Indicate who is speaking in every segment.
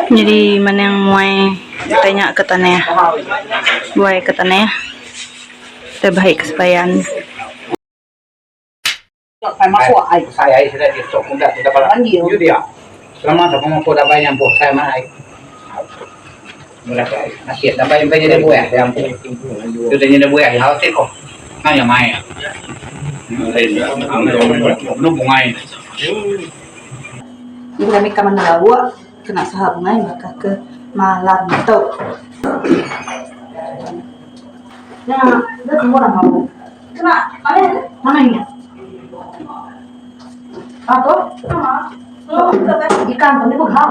Speaker 1: Nyadi manang muai utai nya ke tanah. Buai ke tanah. Terbaik ke sebayan. Ibu kami ka mandi lauk kena saha bungai baka ke malam tu. Nya kena mana nya. Ikan tu ni bukan.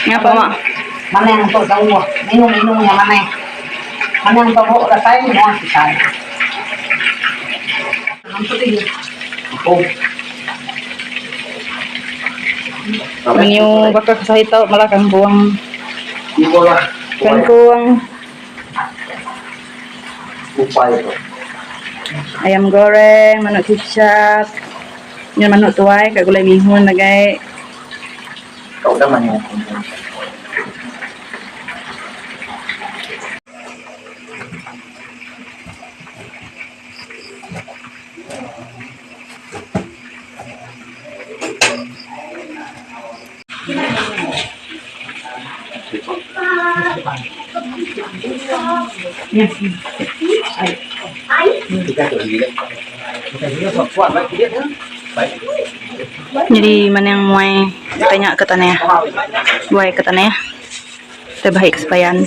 Speaker 1: Ngapa mak?
Speaker 2: Manang tu jauh minum-minum nya manah. Manang tu datai menua kitai.
Speaker 1: Menu baka ke sehari tu bala kangkung. Kangkung. Ayam goreng, manuk kicap, ngan manuk tuai ka gulai mihun ngagai. Nyadi manang muai utai nya ke tanah. Buai ke tanah. Terbaik ke sebayan.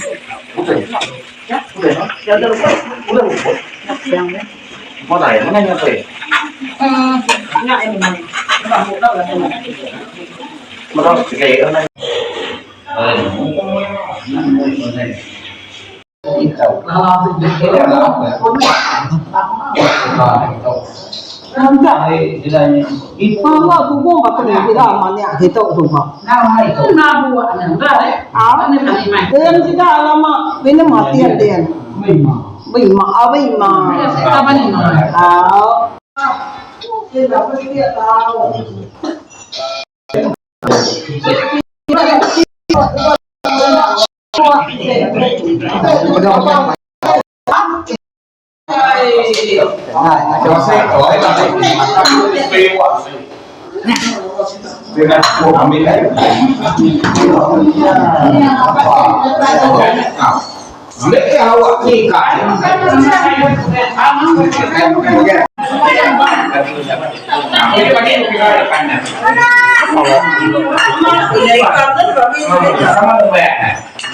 Speaker 2: Mama bubu ba kena sida manik situ suba. Din sida lama minum atin din. Bima bima. Au.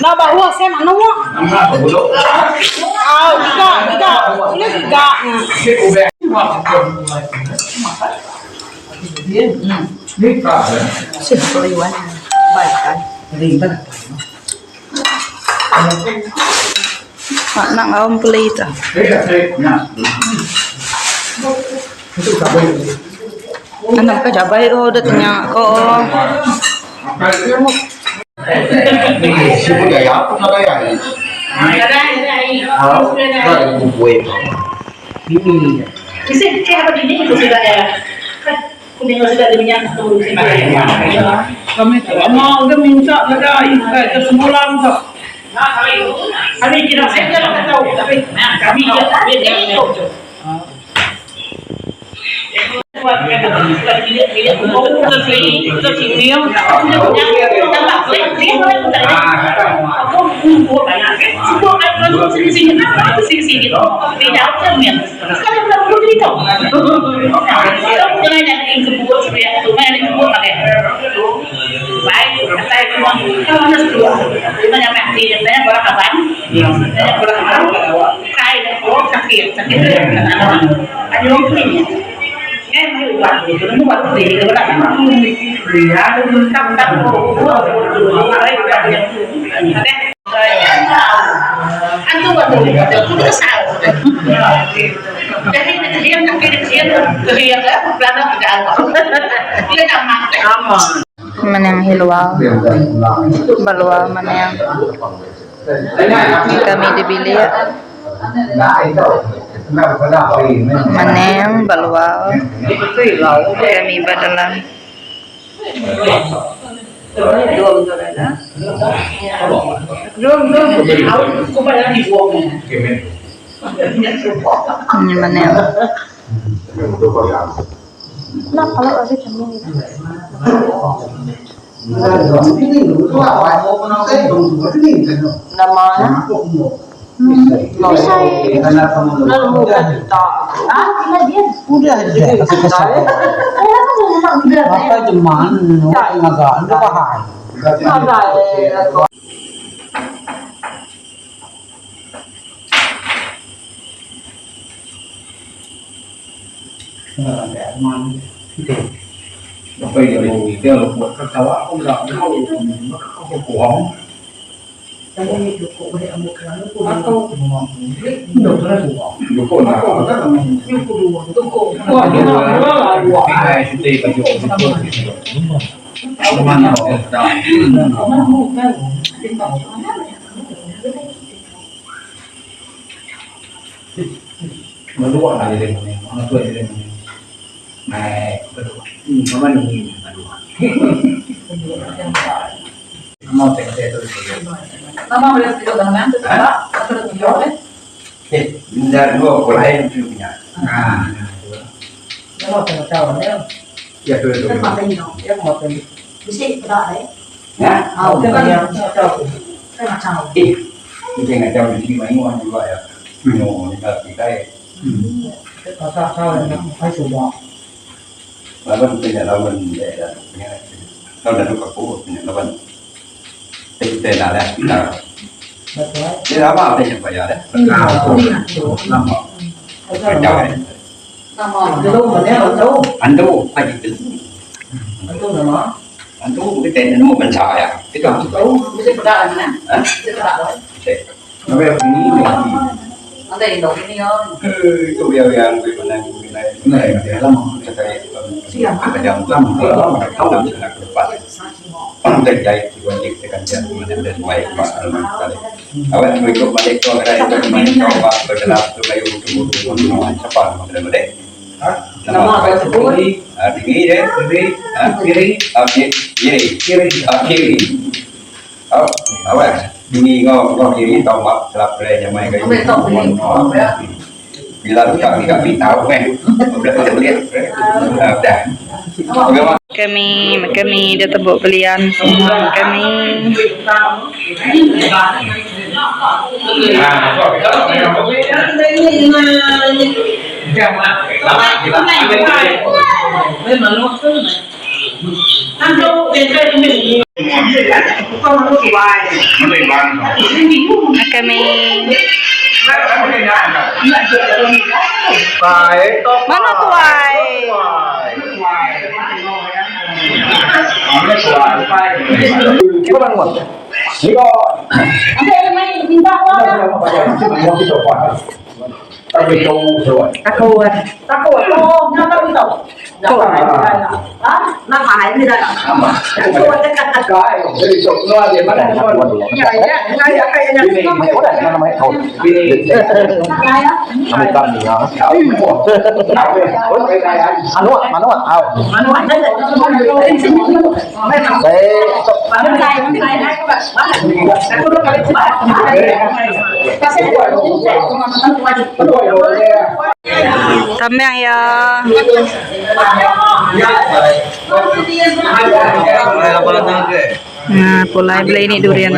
Speaker 2: Enda baruh sem anu. Au giga giga ulih giga nya.
Speaker 1: Nak ngaum peli tu. Anak ke jabai oh dek tanya ko. Menang hilwa balwa menang kami di bilik menang balwa kami ba dalam. Ni menang. Nama nya? Kami kami dia tebuk belian semua kami. Kami. Mana tuai? Tambang iya. Nah, pulai bela ini durian.